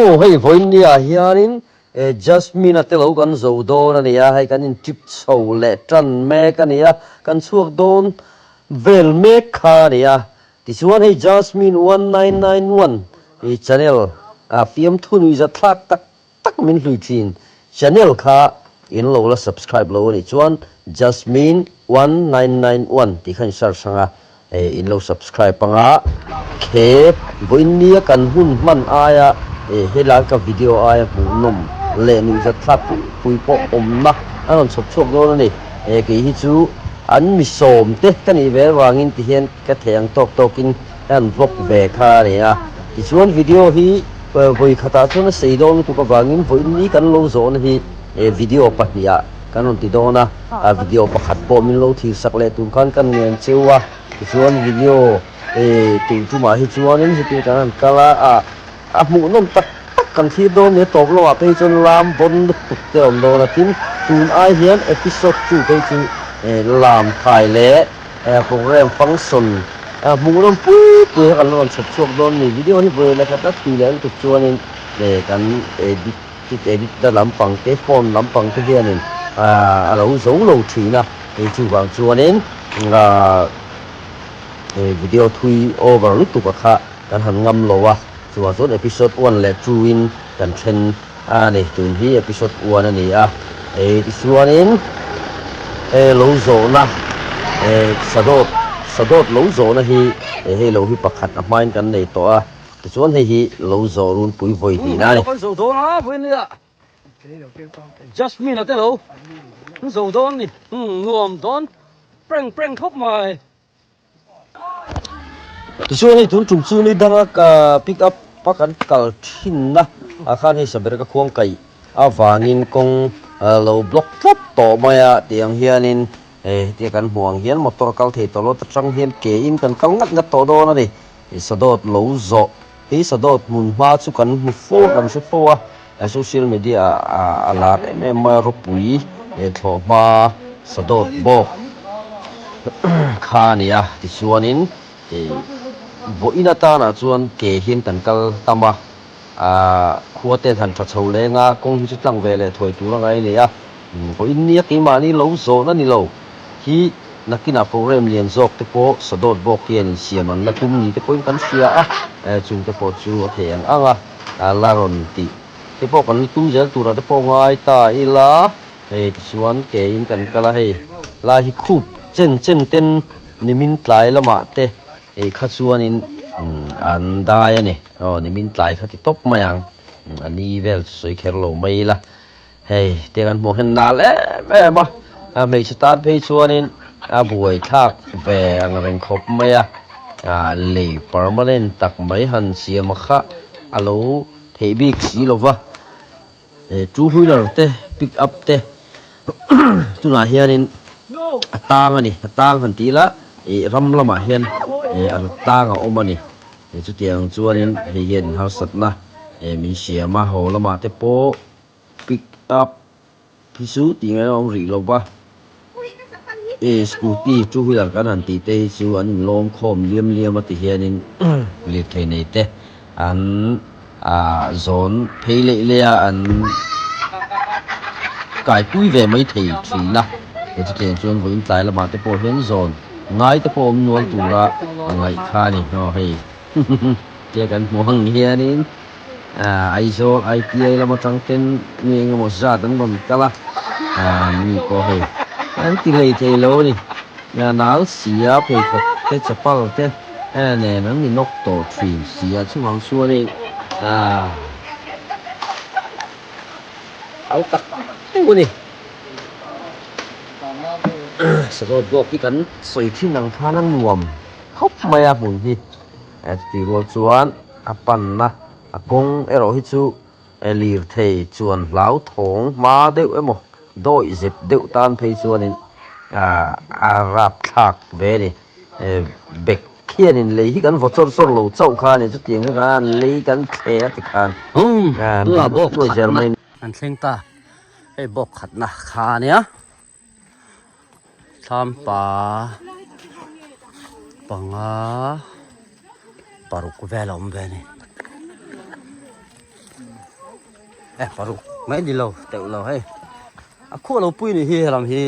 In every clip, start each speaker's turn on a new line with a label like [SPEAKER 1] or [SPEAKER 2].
[SPEAKER 1] Aw hei vawiin ah hianin Jasmine-a te lo kan zo dawn a ni a, hei kan in trip chho leh tan mek a ni a, kan chhuak dawn vel mek kha a ni a. Tichuan hei Jasmine 1991 i channel a fiamthu nuihzat thlak tak tak min hlui thin channel kha in lo la subscribe lo anih chuan Jasmine 1991 tih kha in search anga in lo subscribe anga khe vawiin nia kan hun hman aia helai ka video aia hmuhnawm leh nuihzat thlak pui pui pawh awmna a rawn chhawp chhuak dawn a ni kei hi chu an mi sawm te ka nih ve avangin tihian ka thei ang tawk tawkin ka han vlog ve kha a ni a tichuan video hi Vawi khatah chuan a sei dawn lutuk avangin vawiin ni kan lo zawhna hi video pahnihah kan rawn ti dawn a, video pakhat pawh min lo thlir sak leh tur khan kan ngen cheu a, tichuan video tih tumah hi chuanin heti kan han kal a, a hmuhnawm tak tak kan thlir dawn nia tawp lamah phei chuan lam bawn lutuk te a awm dawn a, tin tun ai hian episode 2 phei chu lam thai leh Program function hmuhnawm pui pui kha kan la rawn chhawp chhuak dawn a ni. Video hi vawi leh khat a thui leh lutuk chuanin kan edit edit na lampang te phone lampang te hianin a lo zo lo thin a, hei chuvang chuanin video thui over lutuk a kha kan han ngam lo a, chuvang chuan episode 1 leh 2 in kan then A ni, tun hi episode 1 a ni a, hei tichuanin he lo zawhna he sadawt sadawt lo zawhna hi hei lo hi pakhat a hmain kan nei tawh a, tichuan hei hi lo zawh runpui vawi hnihna a ni.
[SPEAKER 2] Kan zo dawn a vawiin nia Jasmine a te lo an zo dawn ni nuam dawn prank prank khawp mai.
[SPEAKER 1] Tichuan hei tun tum chu ni danga pick up a kan kal thinna ah khan hei saber ka khuang kaih avangin kawng lo block tlat tawh mai a tiang hianin hetia kan hmuh ang hian motor kal thei tawh lo atang hian ke in kan kal ngat ngat tawh dawn a ni sadawt lo zawh hi sadawt hmun hma chu kan hmu fo a kan hre fo a social media ah a lar em em mai a ropui thlawh hma sadawt bawk kha a ni a tichuanin vawiin atanah chuan ke hian kan kal tam a ahh khua te han tha chho leng a kawng hi chu tlang ve leh thuai tur a ngai a ni a vawiin nia keimahni lo zawhna ni lo hi nakinah program lian zawk te pawh sadawt bawk hian insiam an la tum ni te pawhin kan hria a chung te pawh chu a thei ang ang a la rawn tih te pawh kan la tum zel turah te pawh ngai ta ila. Hei tichuan ke in kan kal a, hei lai hi khup chen chen ten nimin tlai lamah te hei kha chuanin an dai a ni. Aw nimin tlai kha ti tawp mai ang, a ni vel chu sawi kher lo mai ila. Hei te kan hmuh hian nal em em a, a hmeichhe tan phei chuanin a buai thlak ve ang reng khawp mai a, lei permanent tak mai han siam a kha a lo theih bik si lo va. Two wheeler te pick up te tunah hianin a tang a ni a tang han tih ila ih ram lamah hian ih a tang a awm a ni chutiang chuanin hei hian harsatna min siam a haw lamah te pawh pick up hi chu tih ngaihna a awm rih lo va ih scooty two wheeler kan han tih te hi chu an inlawm khawm liam liam a ti hianin lirthei nei te an ah zawn phei leh leh a an kaipui ve mai thei thin a chutiang chuan vawiin tlai lamah te pawh hian zawn ngai te pawh awm nual tura a ngaih kha a ni aw hei tia kan hmuh ang hianin. Aizawl ITI lam atang ten mi eng emaw zat an rawn kal a, mi pawh hei an ti hlei thei lo a ni. Nal si a pheikhawk te chapal te nen an ni nawk tawh thin si a chuvang chuan hei au tak deuh a ni. Sakawt bawk hi kan sawi thin ang khan a nuam khawp mai a hmun hi. Chutih rual chuan a panna a kawng erawh hi chu lirthei chuan hlauthawng hma deuh emaw dawih zep deuh tan phei chuanin a rapthlak ve a ni. Bag khianin lei hi kan vaw chawr chawr lo chauh kha a ni chutiang kha khan lei kan thle a ti khan
[SPEAKER 2] bawk khatna an thleng ta hei bawk khatna kha a nia. Thlampa panga paruk vel a awm ve a ni. E paruk mai ni lo teuh lo hei a khuah lo pui nih hi helam hi.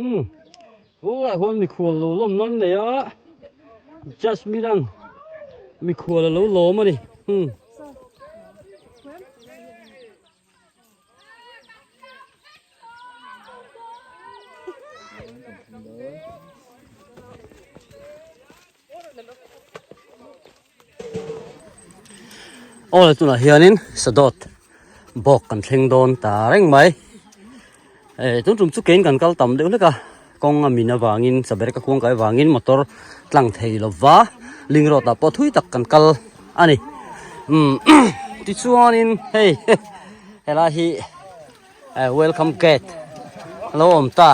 [SPEAKER 2] Umm tunah khuan mikhual lo lawm nan nei a Jasmine an mikhual a lo lawm a ni umm. Aw tunah hianin sadawt bawk kan thleng dawn ta reng mai eh tun tum chu kein kan kal tam deuh hlek a kawng a min avangin saber ka khuang kai avangin motor tlang thei lova ling road ah pawh thui tak kan kal a ni umm tichuanin hei helai hi Eh welcome gate lo awm ta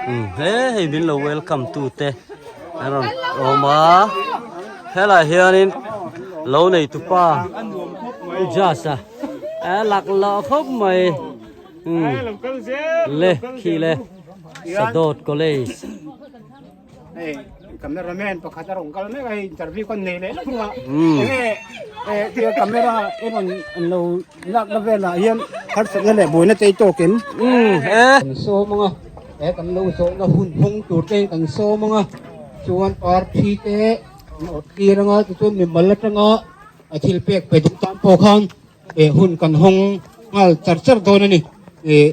[SPEAKER 2] um he hei min lo welcome tu te an rawn awm a helai hianin lo nei tu pa Jas a eh lak loh khawp mai um le khi le Sadawt College.
[SPEAKER 3] Hei cameraman pakhat a rawn kal mek a hei interview kan nei leh thung a enge eh tia camera e rawn an lo lak na velah hian harsatna leh buaina te tawk em kan sawm anga he kan lo zawhna hun hawng tur te kan sawm anga chuan parthi te an awrh tir anga tichuan mimal atanga a thil pek pe duh tan pawh khan eh hun kan hawng nghal char char dawn a ni eh.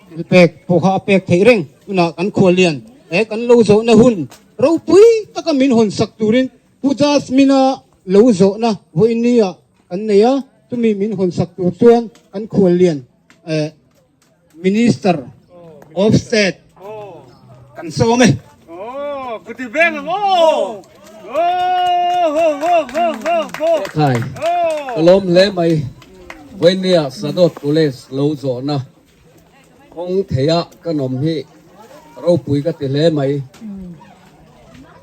[SPEAKER 3] Thil pek pawh kha a pek theih reng hunah kan khuallian he kan lo zawhna hun ropui taka min hawn sak turin Pu Jasmine-a lo zawhna vawiinniah kan nei a, chumi min hawn sak tur chuan kan khuallian Minister of State kan sawm e.
[SPEAKER 4] Khai, ka lawm hle mai. Vawiinniah Sadawt College lo zawhna Kawng theia ka nawm hi ropui ka ti hle mai.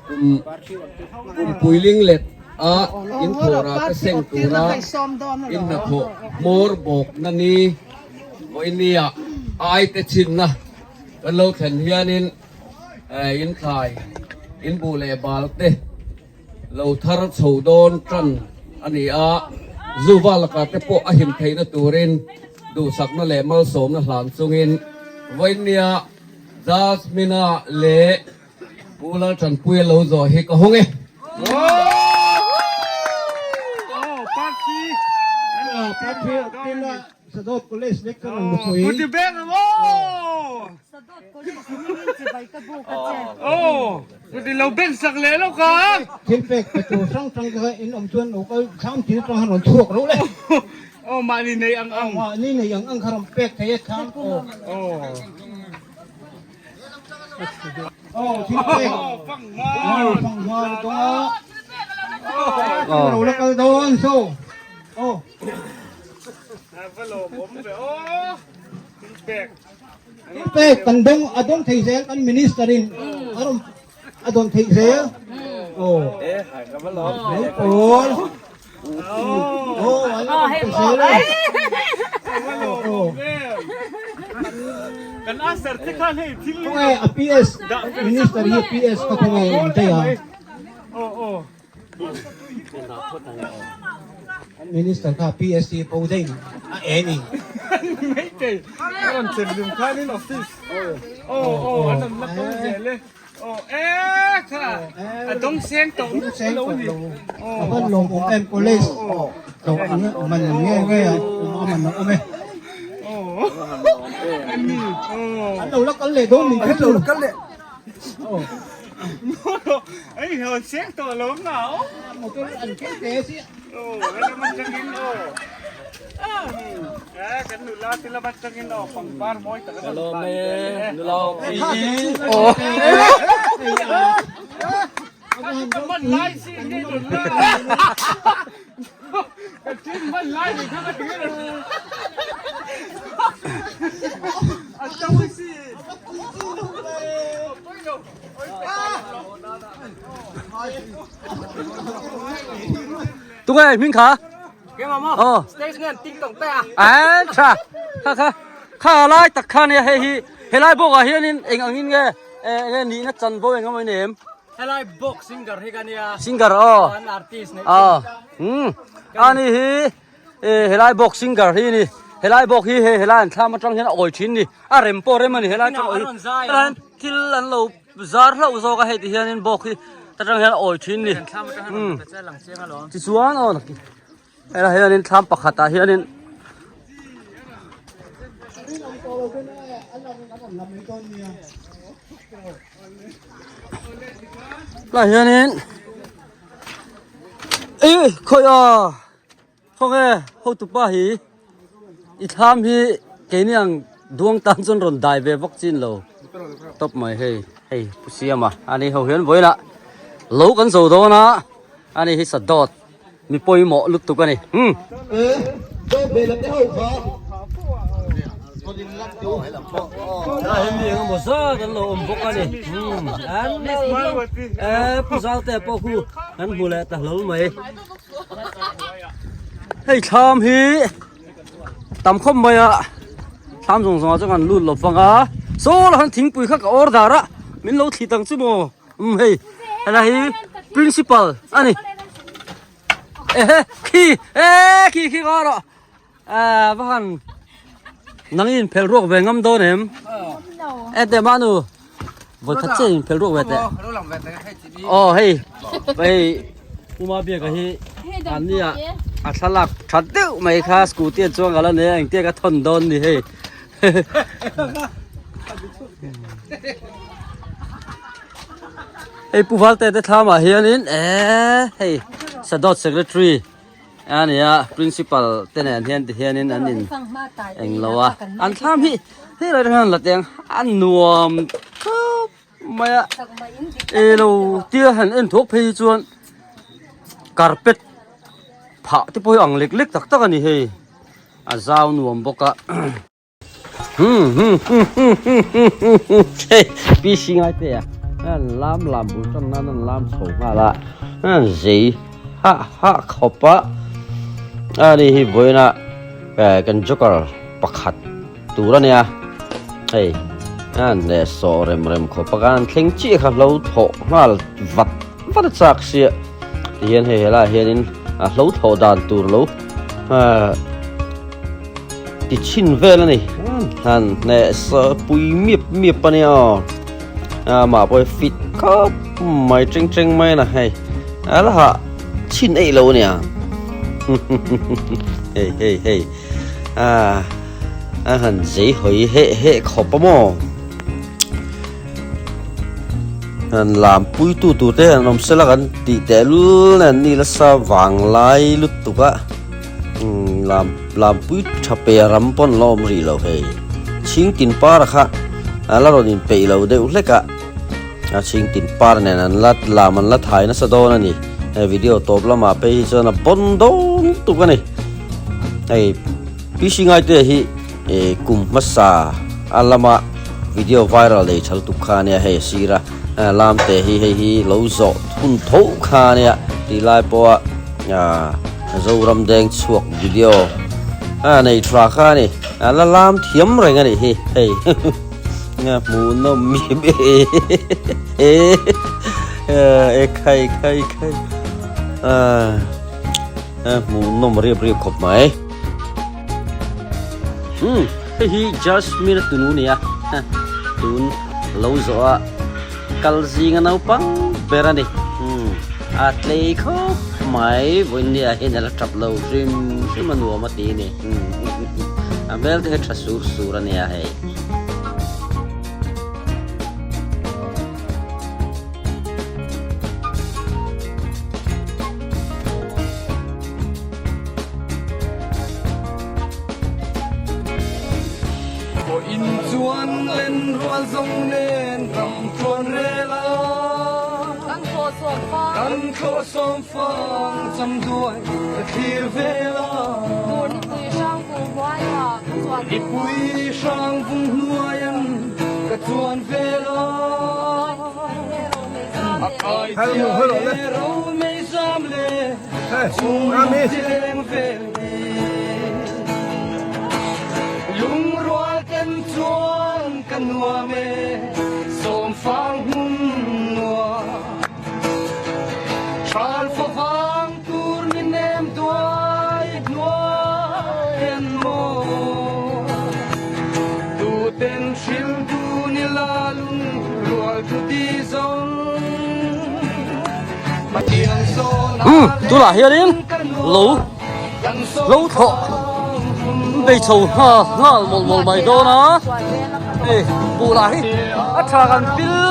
[SPEAKER 4] Kum kumpui linglet a in thawhra te seng tura in hnathawh hmawr bawkna ni vawinia ai te chhinna kan lo thlen hianin in thlai in buh leh bal te Lo thar chho dawn tan a ni a, Zuva lakah te pawh a him theihna turin duhsakna leh malsawmna hlan chungin vawinia Jasmine-a leh Pu Laltanpuia lo zawh hi ka hawng e.
[SPEAKER 3] Thil pek pe tur hrang hrang te kha in awm chuan lo kal thlam thil atang khan rawn chhuak reuh le. Aw mahni nei ang ang. Mahni nei ang ang kha rawn pek thei e thlam aw. Aw thil pek. Aw fanghma ni tawng a. Aw lo la kal dawn so. Aw. Pek kan dawng a dawng thei zel kan minister in a rawn a dawn theih zel aw pawl aw an rawn pe zel e khawnge a PS minister hi PS ka khawnge in daih a. Minister kha PSC po daih a e ni. A van lawm awm em college to ang man nge nge a man a awm e. An lo la kal leh dawn ni kha chu.
[SPEAKER 2] Tunge hming kha aw a tha kha kha kha lai tak kha nia hei hi helai bawk ah hianin eng angin nge enge nihna chanvo eng emaw in em
[SPEAKER 5] Helai bawk singer hi ka nia
[SPEAKER 2] singer aw
[SPEAKER 5] an artist nei
[SPEAKER 2] aw um ani hi e helai bawk singer hi ni helai bawk hi hei helai an thlam atang hian a awi thin ni a rem pawh rem ani helai atang awi helai thil an lo zar hlauh zawk a hei ti hianin bawk hi ta tang hian a awi thin ni um tichuan aw helai hianin thlam pakhat ah hianin Lai hianin ê khawi a khawnge hotupa hi i thlam hi keini ang duang tan chuan rawn dai ve vak chin lo tawp mai hei hei pu siama ani ho hian vawilah lo kan zo dawn a ani hi sadawt Mi pawimawh lutuk a ni. Umm. Hemi eng emaw zat an lo awm bawk a ni. Umm. An e pu Zalte pawh khu kan hmu leh ta hlawl mai. Hei thlam hi tam khawp mai a thlam zawng zawng ah chuan kan lut lo vang a. Saw lah khan thingpui kha ka order a min lo thlit ang chu maw. Um hei helai hi principal ani ehe khi e khi khi ka rawh a va han nang in phel ruak ve ngam dawn em e te manu voi khat che in phel ruak ve te oh hei hei uma bia ka hi an nia a thlalak that deuh mai kha scooty an chuang ala nei a engtia ka thawn dawn ni hei Hei Pu Valte te thlam ah hianin eee hei Sadawt Secretary a ni a Principal te nen hian ti hianin an in englo a an thlam hi hei lai hian la teng a nuam khawp mai a elo tia han en thawk phei hi chuan carpet phah te pawh hi ang lek lek tak tak a ni hei a zau nuam bawk a. Hei PC ngai te a an lam lam bul tan nan an lam chho nghal a an zei hah hah khawp a ani hi vawiin a kan joker pakhat tur a nia hei an leh sawh rem rem khawp a kan thleng chiah kha hlo thawh nghal vat vat a chak sia tihian hei helaiah hianin a hlo thawh dan tur lo ah. Ti chhin vel a ni han hneh sa pui miap miap a nia aw amah pawh hi fit khawp mai teng teng mai a na hei a la hah chhin eih lo a nia hei hei hei a a han zei hawi heh heh khawp a maw han lam pui tu tur te an awm sela kan tih teh lul nen ni nasa vanglai lutuk a. Lam lampui tha pe ram pawn la awm rih lo hei. Chhing tin par kha a la rawn inpeih lo deuh hlek a, a chhing tin par nen an la lam an la thai nasa dawn a ni. He video tawp lamah phei hi chuan a pawn dawn tuk a ni. Hei PC Ngaite hi kum hmasa a lama video viral nei tha lutuk kha a nia hei a sir a, lamte hi hei hi lo zawh hun tho kha a nia tih lai pawha Zoram deng chhuak video a nei tha kha a ni a la lam thiam reng a nih hi hei hmuh nawm mi e e khai khai khai a hmuh nawm riap riap khawp mai um hei hi Jasmine a tunu nia tun lo zawh a kal zinga naupang ber a ni umm a tlei khawp mai vawiin ah hian a la tap lo hrim hrim a nuam a ti a ni a hmel te hi tha sur sur a nia hei. Umm tunah hianin lo lo thlawh bei chho nghal nghal mawlh mawlh mai dawn a hei buh lah hi a tha kan pil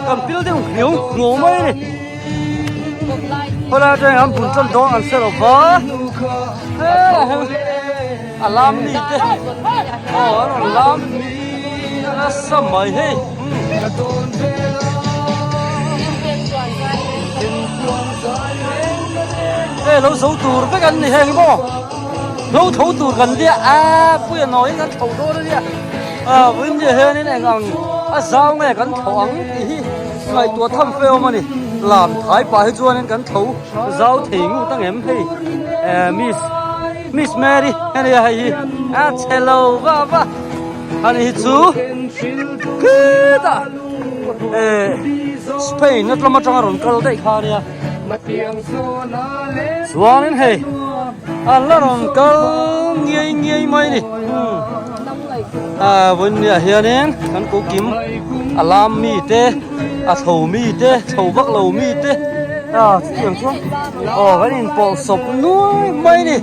[SPEAKER 2] kan pil deuh hniau hnuau mai a ni khawlai atangin an bun tan dawn an hre lo va helaiah hian a lam mi te aw an rawn lam nasa mai hei. Hei lo zo tur vek an ni heng maw lo tho tur kan lia a puia nawiin kan tho dawn a nia a vawiin hianin eng ang a zau nge kan tho ang tih hi ngaihtuah tham fe awm a ni lam thai pah hi chuanin kan tho zau thei ngut ang em hei miss miss Mary a nia hei hi a chhe lo va va ani hi chu khitah eh Spain a tlawm atanga rawn kal daih kha a nia chuanin hei an la rawn kal ngiai ngiai mai a ni ah vawinia hianin kan kokim a lam mi te a chho mi te chho vak lo mi te ah chutiang chuan aw kan inpawlh sawp nuai mai a ni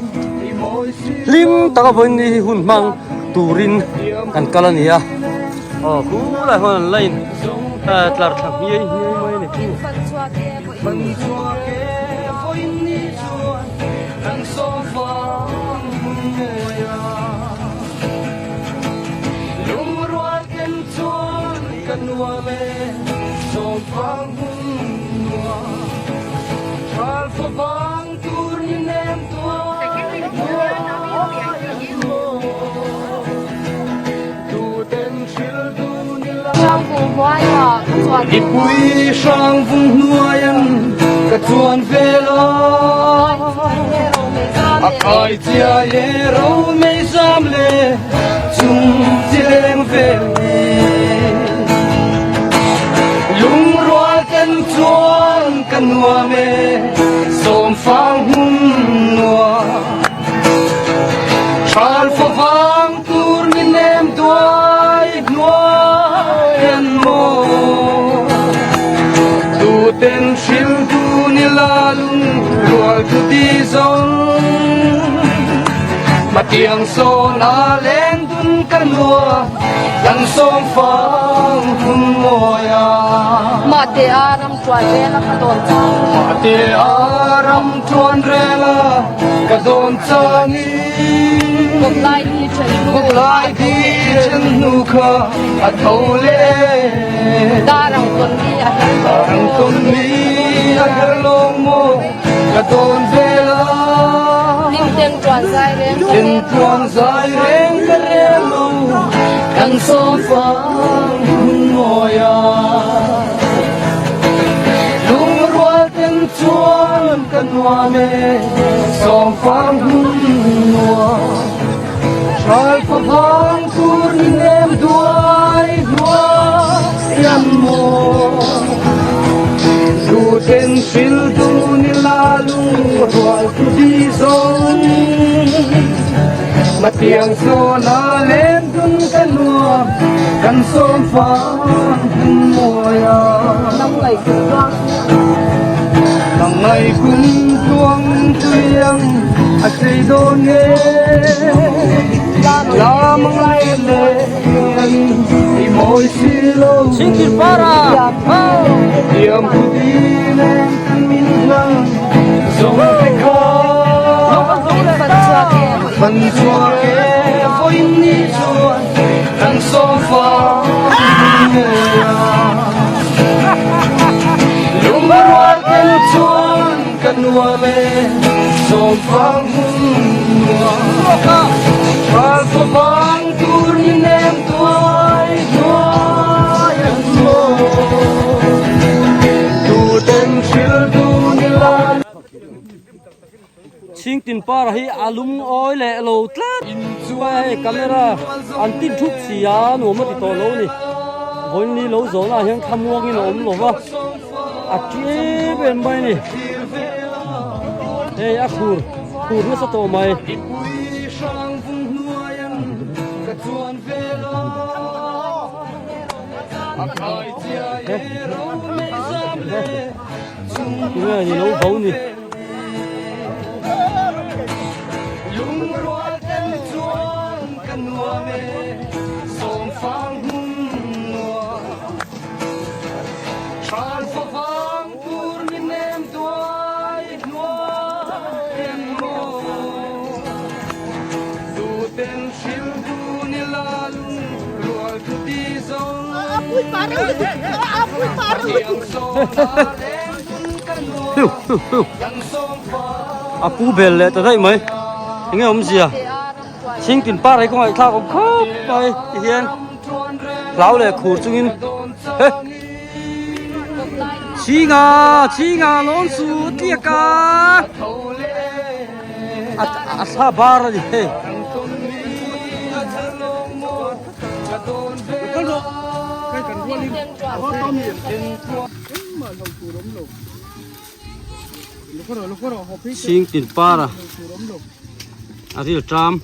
[SPEAKER 2] hlim taka vawiin hi hun hmang turin kan kal a ni a aw khulai huan an la in tlar thla hmiai hmiai mai a ni.
[SPEAKER 4] Mipui hrang vung hnuaiin ka chuan vel a, a kai chiai e ro mei zam le chung chi leng vel ni. Lungrual ten chuan ka nuam e sawmfang hmun nuam Thal favang tur min nem duai hnuai an maw Tu ten hril tu ni la lung rual tu ti zawng Matiang sawn a leng dun ka nuam Kan sawm fang hun mawi a.
[SPEAKER 6] Mahte a ram tuan rel a ka dawn chang.
[SPEAKER 4] Mahte a ram tuan rel a ka dawn changin.
[SPEAKER 6] Kawp lai di then hnu.
[SPEAKER 4] Kawp lai di then hnu kha a tho leh.
[SPEAKER 6] Darang tawn mi a her lawng maw.
[SPEAKER 4] Darang tawn mi a her lawng maw ka dawn vel a.
[SPEAKER 6] Limten tuan zai reng ka rel lo.
[SPEAKER 4] Lim tuan zai reng ka rel lo. Kan sawm fang hun mawi a. Lungrual ten chuan ka nuam e sawm fang hun nuam. Hral favang tur ni nem duai hnuai an maw. Lu ten hril du ni la lungrual tu di zawng. Matiang zawn a leng dun ka nuam kan sawm fang hun mawi a. Nang kum tluang tuiang a chei dawn nge Lam ang lai len i mawi si lo
[SPEAKER 2] Chingkir para
[SPEAKER 4] Tiam thu ti nen kan min hlang zawng te kha Fan chhuak e vawiin ni chuan kan sawm fang. nuam e sawmfang hun nuam Ral favang tur ni nem tuai hnuai an maw Tu ten hril du ni la
[SPEAKER 2] Chhingtin par hi a lungawi leh lo tlat mai a hei camera an tin thup si a nuam a ti tawh lo a ni vawiin lo zawhna ah hian thlamuangin a awm lo va a ṭi em em mai a ni hei a khur khur nasa tawh mai. Tunge ni lo vo ni. A pu bel leh ta daih mai enge awmzia thingtin par hi kawngah thlak awm khawp mai ti hian hlau leh khur chungin he chhinga chhinga lawn su tliak a a thla bar a ni hei. Chhingtin para a ril tram.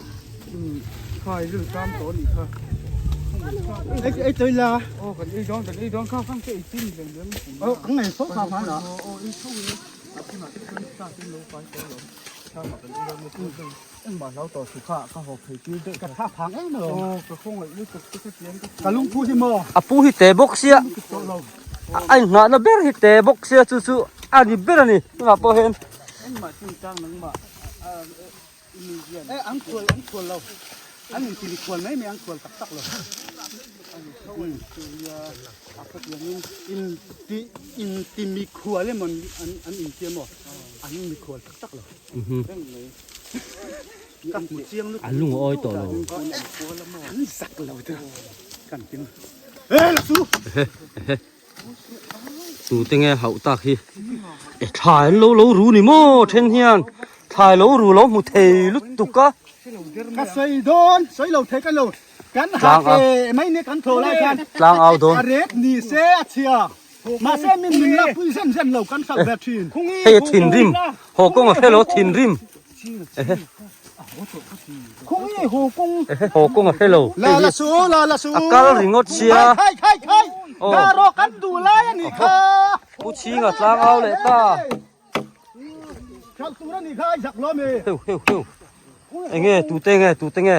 [SPEAKER 2] A pu hi te bawk sia a inngahna ber hi te bawk sia chu chu a ni ber a ni tunah pawh hian. An lung a awi tawh lo. Tute nge hauh tak hi e thlai an lo lo ru ni maw then hian thlai lo ru lo hmu thei lutuk a.
[SPEAKER 3] Ka sawi dawn sawi lo thei ka lo kan ha ke mai ni kan thaw lai khan
[SPEAKER 2] tlang au dawn
[SPEAKER 3] a rek ni se a chhia mahse min min la pui zem zem lo kan hralh ve thin.
[SPEAKER 2] Hei a thinrim haw kawng a hrelo thinrim. Haw kawng a hrelo a kal ringawt sia. Pu Chhinga tlang au leh ta. Heu heu heu. Enge tute nge tute nge.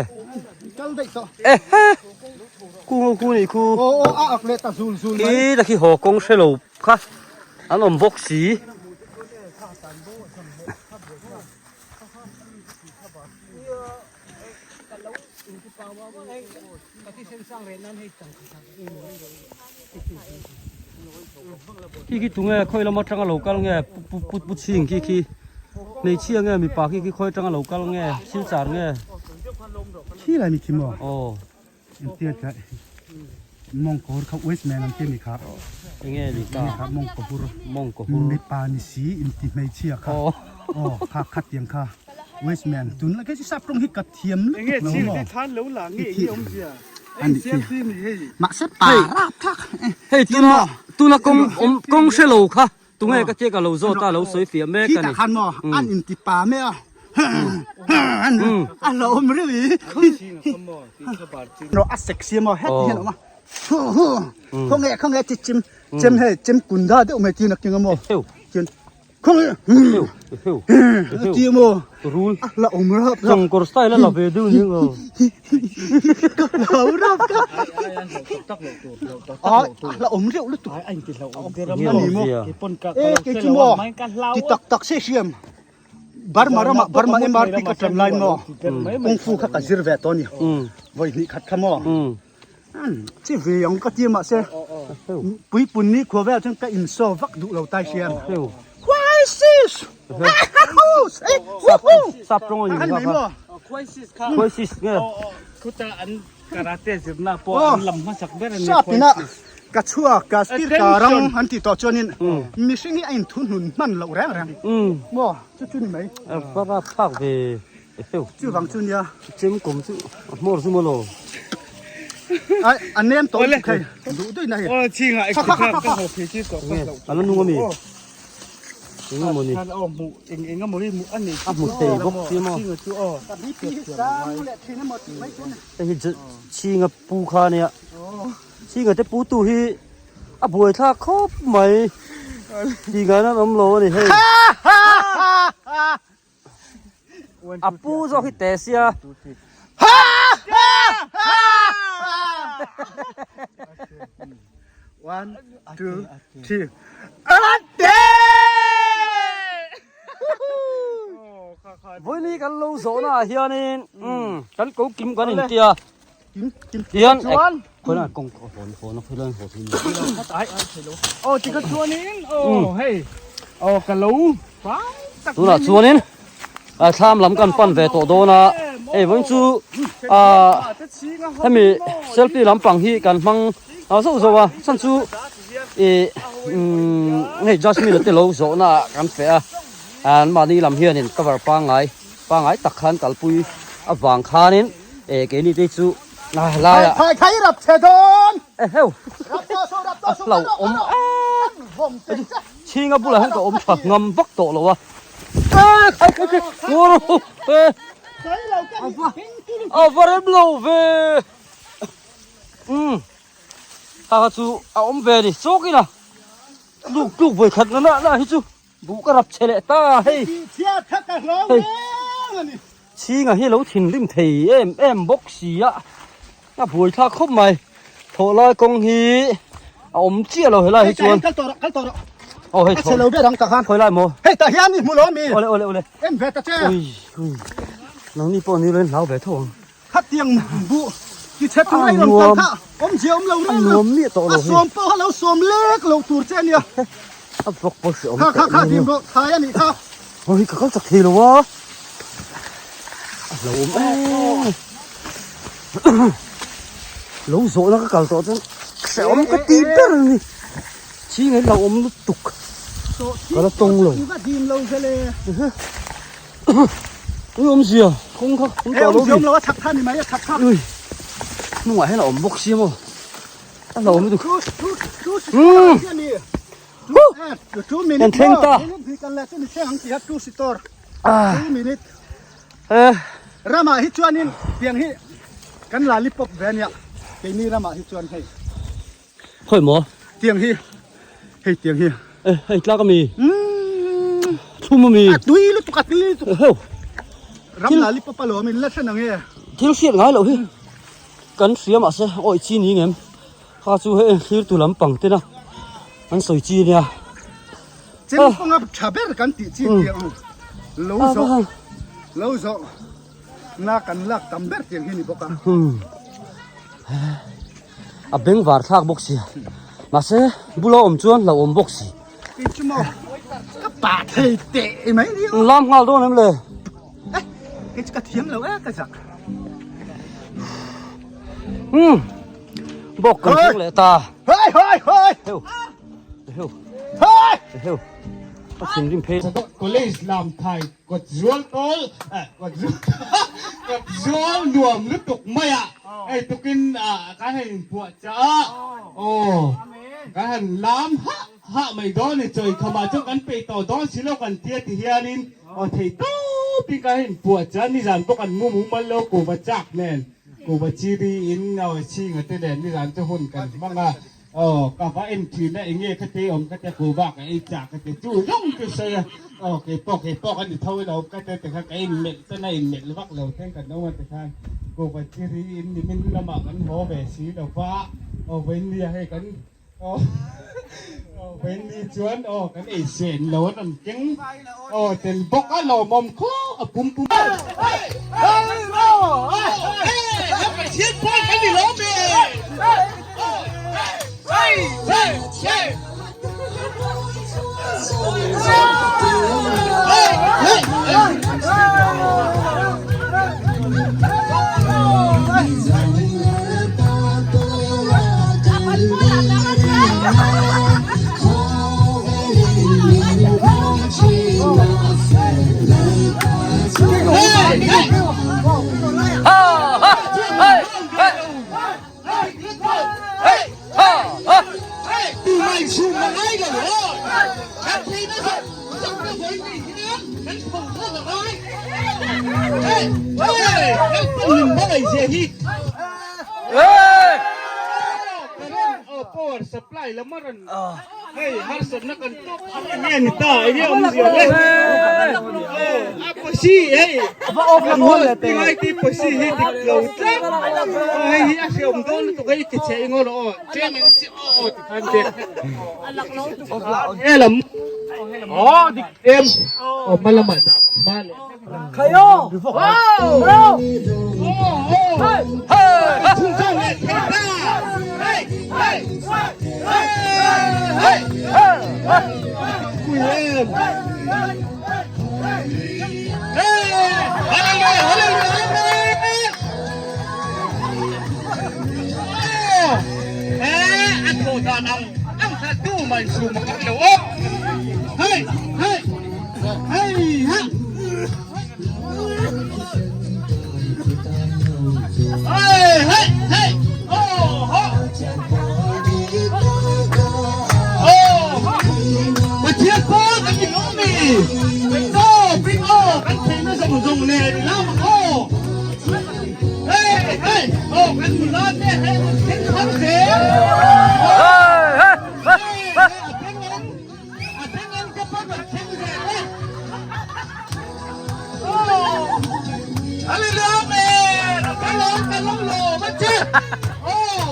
[SPEAKER 2] Ehe. Ku ngo ku ni khu. Khi ta khi haw kawng hrelo kha an awm bawk si. Khi khi tunge khawi lam atanga lo kal nge pu pu pu chhing khi khi hmeichhia nge mipa khi khi khawi atanga lo kal nge silchar nge
[SPEAKER 3] Khi lai mi khi maw?
[SPEAKER 2] Aw.
[SPEAKER 3] Engtia tah mawngkaw kha waste man an ti a ni kha.
[SPEAKER 2] Enge ni ta?
[SPEAKER 3] Kha mawngkaw hur.
[SPEAKER 2] Mawngkaw hur.
[SPEAKER 3] Mipa ni si inti hmeichhia kha.
[SPEAKER 2] Aw.
[SPEAKER 3] Aw kha khatiang kha waste man tun lai kha chu sap tawng hi ka thiam lutuk lo maw?
[SPEAKER 7] Enge chhil lo la nge nge awmzia?
[SPEAKER 3] Ani khi. Mahse pa rap thak.
[SPEAKER 2] Hei tuna tuna kawng awm kawng hre lo kha Tunge ka tia ka lo zawt a, lo sawi fiah mek a ni.
[SPEAKER 3] Khitah khan maw an inti pa mai a, a hlauhawm reuh i. A sexy maw het hian a awm a, khawnge khawnge chi chim chem hei chem kunda deuh mai tiin a keng a maw chuan khawnge tia maw a hlauhawm rap rap.
[SPEAKER 2] Chawngkawr style a la ve deuh ni ang.
[SPEAKER 3] Ka hlau rap ka. A hlauhawm reuh lutuk. Ani maw? E kei chu maw ti tak tak se hriam Burma ramah Burma MRP ka ṭan lai maw Kung Fu kha ka zir ve tawh a ni vawi hnih khat kha maw chi ve ang ka ti mahse puipun ni khua velah chuan ka insaw vak duh lo tai hriam Why sis?
[SPEAKER 2] Sap tawng a ni kha kha. Khuaisis nge.
[SPEAKER 7] Khuta an karate zirna pawh an lam hmasak ber a ni.
[SPEAKER 3] Sap ina ka chhuak ka stir ka rang an tih tawh chuanin mihring hi a inthu hnun hman loh reng reng. Maw chu chu ni mai.
[SPEAKER 2] Va rap thlak ve e.
[SPEAKER 3] Chuvang chu nia.
[SPEAKER 2] Chem kawm chu a hmawr zum alaw.
[SPEAKER 3] Ai a nem tawh lutuk hei duh duih na hi.
[SPEAKER 7] Aw chhinga ek kha ka haw phei chi tawh ka hlauh.
[SPEAKER 2] A la nung ami. Eng emaw ni.
[SPEAKER 7] Aw hmu eng eng emaw hi hmuh a nei
[SPEAKER 2] A hmu thei bawk si maw.
[SPEAKER 7] Chhinga chu aw.
[SPEAKER 3] Ka BP hi sang leh thin emaw tih mai chu a ni.
[SPEAKER 2] Hei hi chhinga pu kha ania. Chhinga te pu tu hi a buai thlak khawp mai. Tih ngaihna an awm lo a ni hei. A pu zawk hi te sia.
[SPEAKER 3] One, two, three. Ate!
[SPEAKER 2] Vawiini kan lo zawhna ah hianin kan ko kim kan intia.
[SPEAKER 3] Kim kim
[SPEAKER 2] Tihian
[SPEAKER 3] chuan.
[SPEAKER 2] Khawilah kawng ka hawn hawn a khawilah haw thei ni.
[SPEAKER 7] Aw tikha chuanin aw hei aw ka lo fai tak
[SPEAKER 2] Tunah chuanin thlam lam kan pan ve tawh dawn a hei vawiin chu ah hemi selfie lampang hi kan hmang zauh zauh a chhan chu ih umm hei Jasmine te lo zawhna ah kan feh a an mahni lam hianin cover pangngai pangngai tak khan kalpui avang khanin Eh keini te chu ah lai ah.
[SPEAKER 3] Khai khai rap che dawn.
[SPEAKER 2] Eh heu.
[SPEAKER 3] Rap tawh suh rap tawh suh.
[SPEAKER 2] A hlauhawm em. Chhinga bulah hian ka awm tha ngam vak tawh lo a. Eh khai khai khai. Uru eh. A va rem lo ve. Um. Kha kha chu a awm ve ni chawk ina. Luk tluk vawi khat na na hi chu. Buh ka rap che leh ta hei. Hei chhinga hi lo thinrim thei em em bawk si a a buai thlak khawp mai thawh lai kawng hi a awm chiah lo helai hi chuan aw hei
[SPEAKER 3] chhe lo ber ang tak han
[SPEAKER 2] khawi lai maw
[SPEAKER 3] hei tah hian i hmu lo mi
[SPEAKER 2] awle awle awle
[SPEAKER 3] en ve ta che
[SPEAKER 2] ui ui nangni pawh ni lo in hlau ve tho ang
[SPEAKER 3] Khatiang buh ti chhe tur a inawm tan kha awmzia awm lo reng
[SPEAKER 2] a nuam miah tawh lo
[SPEAKER 3] a sawm pawh kha lo sawm lek lo tur che ania
[SPEAKER 2] a vlog pawh hre awm
[SPEAKER 3] kha kha kha dim rawh thai a nih kha
[SPEAKER 2] hei ka kal chak thei lo a a lo awm em lo zawhna ka kal tawh chuan hre awm ka ti ber a ni chhing hi lo awm lutuk ka la tawng lo
[SPEAKER 3] dim lo zele
[SPEAKER 2] Ui awmzia kawng kha awm tawh lo
[SPEAKER 3] mi. Awm lo a chhak kha ni mai a chhak kha.
[SPEAKER 2] Ui hnungah hian a awm bawk sia maw. A lo awm lutuk.
[SPEAKER 3] Kan
[SPEAKER 2] thleng ta.
[SPEAKER 3] Ah. Ramah hi chuanin tiang hi kan lollipop ve ania keini ramah hi chuan hei.
[SPEAKER 2] Khawi maw?
[SPEAKER 3] Tiang hi, hei tiang hi.
[SPEAKER 2] Eh, hei tlak ami. Thlum ami.
[SPEAKER 3] A tui lutuk, a tui lutuk.
[SPEAKER 2] Heu.
[SPEAKER 3] Ram lollipop a lawm in la hre nang e.
[SPEAKER 2] Thil hriat ngai loh hi kan hria mahse awi chi ni ngem. Kha chu hei thlir tu lampang tena an sawi chi ania.
[SPEAKER 3] Chem kawnga tha ber kan tih chi tiang ang. Lo zawh, lo zawh. Na kan lak tam ber tiang hi ni bawk a.
[SPEAKER 2] A beng var thlak bawk si. Mahse bula awm chuan hlauh awm bawk si.
[SPEAKER 3] Kei chu maw ka pah thei teh mai ni.
[SPEAKER 2] Lam nghal dawn em le?
[SPEAKER 3] Eh, kei chu ka thiam lo e ka zak.
[SPEAKER 2] Hmm. Bawk kan thleng leh ta.
[SPEAKER 3] Hoi hoi hoi.
[SPEAKER 2] Heu. Heu.
[SPEAKER 3] Hoi.
[SPEAKER 2] Heu. A thinrim phei.
[SPEAKER 8] College lam thai Kawt zual tawl eh kawt zual kawt zual nuam lutuk mai a hei tukin ah kan han inpuah chah a aw kan han lam hah hah mai dawn ni chawi khamah chuan kan peih tawh dawn si lo kan tia ti hianin aw thei tawpin kan han inpuah chah a nizan pawh kan mu mumal lo kuhva chak nen kuhva chiri in aw chhinga te nen nizan chu hun kan hmang a. Aw ka va en thin a enge ka te awm ka te ku bak a ei chak ka te chu zawng chu sawi a aw kei pawh kei pawh ka ni tho ilo ka te tikhan ka in melh ten a in melh vak lo ten kan awm a tikhan ku va chiri in nimin lamah kan haw ve si lo va aw vawinia hei kan aw aw vawinia chuan aw kan ei sen lo an rawn keng aw tel bawk a lawmawm khawp a pum pum Pathian pawn kan ni lawm e. Hei hian kan pho thlak a ngai. Hei, hei, Lalpan min hmangaih zia hi. Current oh power supply lam a rawn hei harsatna kan tawk enge ni ta enge awmzia le. Oh a pawsi hei kan host tingai ti pawsi hi dik lo tlat. Oh hei hi a hreawm dawn lutuk hei i ti chhe ingaw rawh aw tlem in chi aw aw ti khan che. Helam aw dik em aw hma lamah dah hma leh Pathian pawl kan ni lo mi Aw bing aw kan theihna zawng zawng nen lam aw Hey hey aw kan nula te hei an thleng thar zel Hey hey a thleng ang a thleng ang te pawn an thleng zel e Aw Hallelujah Amen a thleng ang kan lo lawm a che Aw.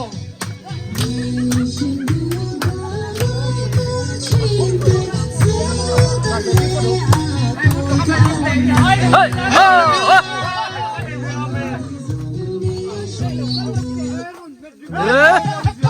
[SPEAKER 2] Hey!